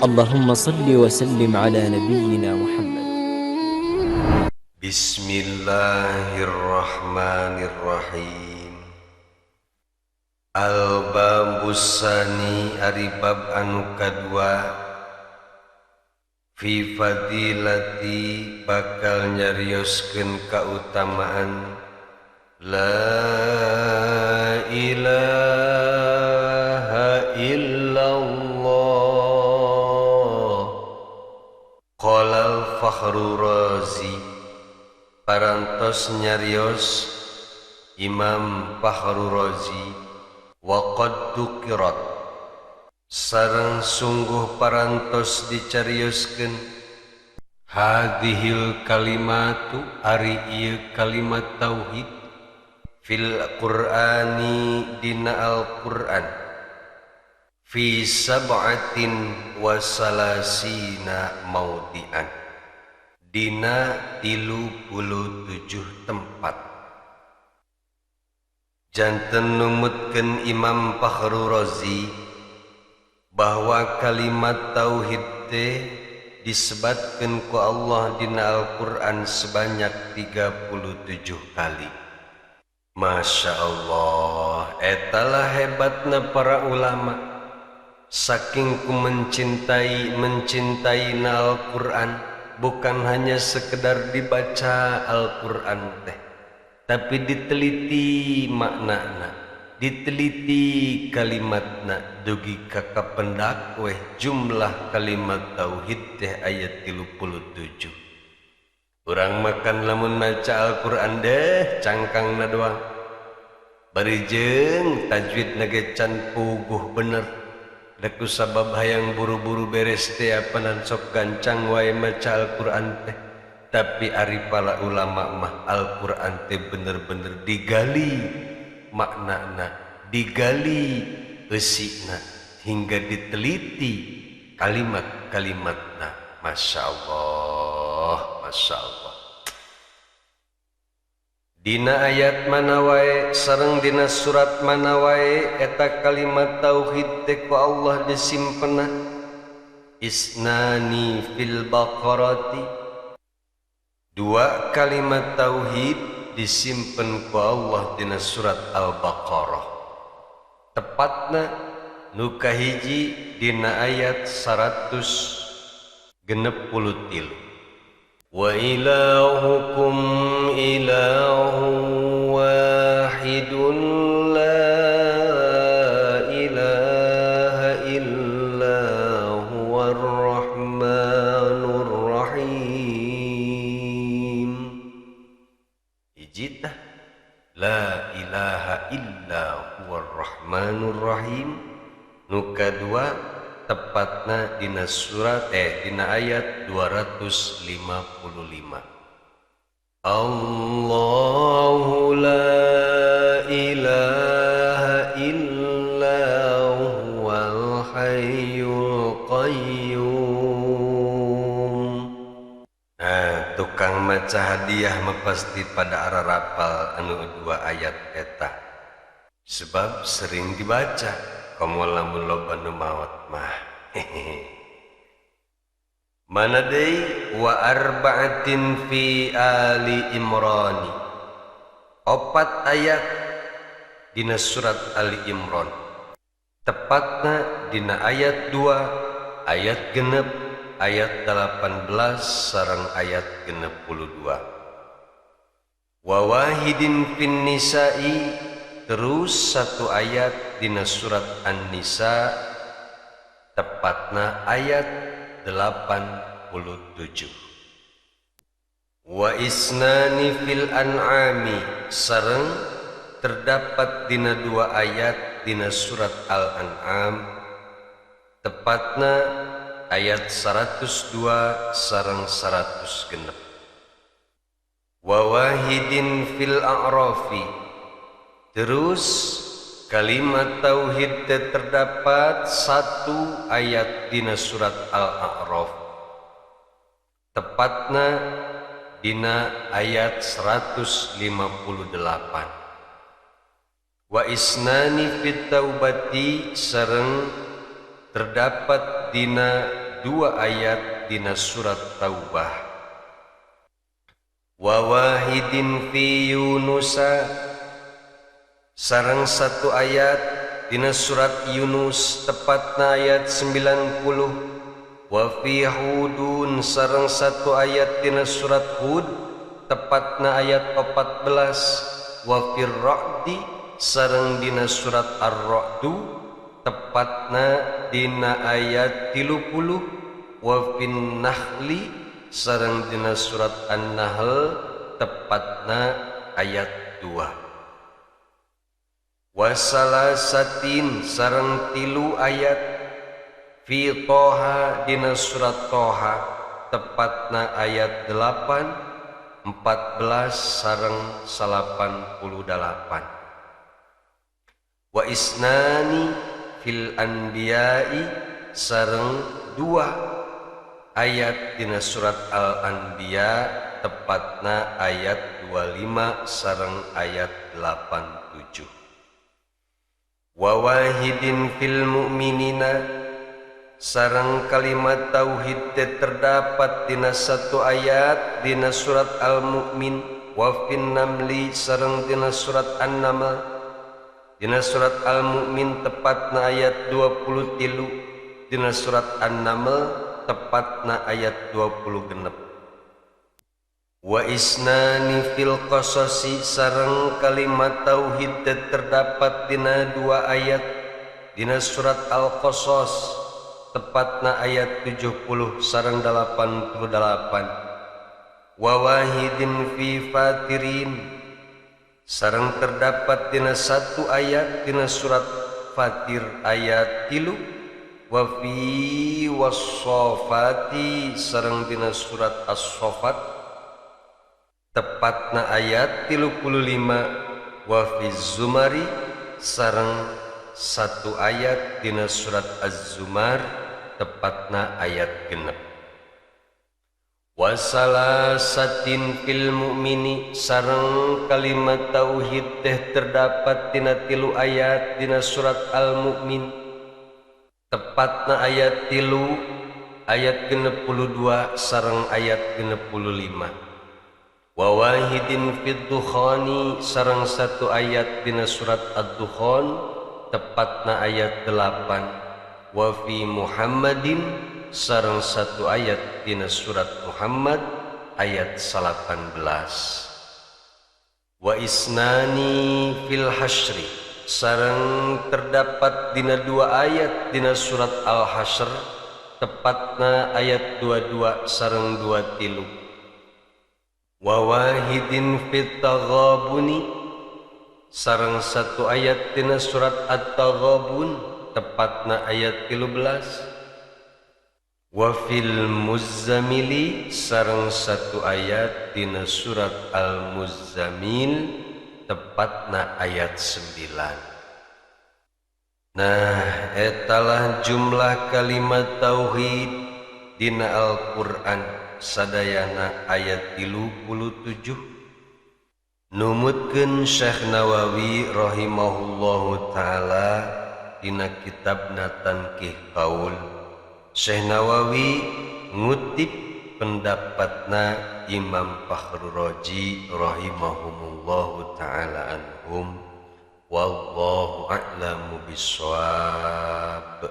اللهم صل وسلم على نبينا محمد. Bismillahirrahmanirrahim. Al-Babus Tsani, ari bab anu kadua, fi fadilati, bakal nyarioskeun kautamaan, la ilaha illallah. Qala al-Fakhru Razi, parantos nyarios Imam Fakhru Razi, wa qad dzukirat, sareng sungguh parantos dicarioskeun, hadhil kalimatu, ari ieu kalimat tauhid, fil Qur'ani, dina Al-Qur'an, fi sab'atin wa salasina maudi'an, dina 37 tempat. Janten numutkeun Imam Fakhru Razi bahwa kalimat tauhid teh disebatkeun ku Allah dina Al-Qur'an sebanyak 37 kali. Masya Allah, etalah hebatna para ulama. Saking ku mencintai mencintai na Al-Quran, bukan hanya sekedar dibaca Al-Quran teh, tapi diteliti maknana, diteliti kalimatna, dugi ka kapendak weh jumlah kalimat tauhid teh ayat 37. Urang makan lamun maca Al-Quran deh cangkangna doang, bari jeung tajwid ge can puguh bener. Da ku sabab hayang buru-buru beres teh apanan sok gancang wae maca Al-Quran teh. Tapi ari para ulama mah Al-Quran teh bener-bener digali maknana, digali eusina, hingga diteliti kalimat-kalimatna. Masya Allah, Masya Allah. Dina ayat mana wae sareng dina surat mana wae eta kalimat tauhid teh ku Allah disimpenna? Isnani fil Baqarati, dua kalimat tauhid disimpen ku Allah dina surat Al-Baqarah, tepatna nu kahiji dina ayat 163, wa ilahukum ilahun wahidun la ilaha illa huwar rahmanur rahim. Hiji tah, la ilaha illa huwar rahmanur rahim. Nu kadua tepatna dina surat dina ayat 255, Allahu la ilaha illa huwal hayyul qayyum. Nah, tukang maca hadiah mah pasti pada ararapal anu dua ayat eta, sebab sering dibaca, komo lamun loba nu maot mah. Mana deui? Wa arba'atin fi Ali Imrani, opat ayat dina surat Ali Imran, tepatna dina ayat 2, ayat 6, ayat 18 sareng ayat 62. Wa wahidin fin Nisa'i, terus satu ayat dina surat An-Nisa, tepatna ayat 87. Wa isnani fil An'ami, sareng terdapat dina dua ayat dina surat Al-An'am, tepatna ayat 102 sareng 106. Wa wahidin fil A'rafi, terus kalimat tauhid terdapat satu ayat dina surat Al-A'raf, tepatna dina ayat 158. Wa isnani fit Taubati, sareng terdapat dina 2 ayat dina surat Taubah. Wa wahidin fi Yunusa sareng 1 ayat dina surat Yunus tepatna ayat 90. Wa fi Hudun sareng 1 ayat dina surat Hud tepatna ayat 14. Wa fi Ra'di sareng dina surat Ar-Ra'du tepatna dina ayat 30. Wa fin Nahli sareng dina surat An-Nahl tepatna ayat 2. Wasalasatin sareng 3 ayat fi Toha dina surat Toha tepatna ayat 8, 14 sareng 88. Wa isnani fil anbiya'i sareng 2 ayat dina surat Al-Anbiya tepatna ayat 25 sareng ayat 87. Wa wahidin fil mu'minina sareng kalimat tauhid terdapat dina 1 ayat dina surat Al-Mu'min. Wa fin Namli sareng dina surat An-Naml. Dina surat Al-Mu'min tepatna ayat 23, dina surat An-Naml tepatna ayat 26. Wa isnani fil qasasi sareng kalimat tauhid terdapat dina 2 ayat dina surat Al-Qasas tepatna ayat 70 sareng 88. Wa wahidin fi Fatirin sareng terdapat dina 1 ayat dina surat Fatir ayat 3. Wa fi was-safati sareng dina surat As-Safat tepatna ayat 35. Wa fi Zumari sareng 1 ayat dina surat Az-Zumar tepatna ayat 6. Wasalasatin fil mu'mini sareng kalimat tauhid teh terdapat dina 3 ayat dina surat Al-Mu'min tepatna ayat 3, ayat 62 sareng ayat 65. Wa wahidin fid dukhani sareng 1 ayat dina surat Ad-Dukhan tepatna ayat 8. Wa fi Muhammadin sareng 1 ayat dina surat Muhammad ayat 18. Wa isnani fil hasyri sareng terdapat dina 2 ayat dina surat Al-Hasyr tepatna ayat 22 sareng 23. Wa wahidin fit taghabuni sareng 1 ayat dina surat At-Taghabun tepatna ayat 13. Wa fil Muzammili sareng 1 ayat dina surat Al-Muzammil tepatna ayat 9. Nah, etalah jumlah kalimat tauhid dina Al-Qur'an sadayana ayat 37. Numutkeun Syekh Nawawi rahimahullahu taala dina kitabna Tanqih Qaul. Syekh Nawawi ngutip pendapatna Imam Fakhrur Razi rahimahumullahu taala anhum. Wallahu a'lamu bissawab.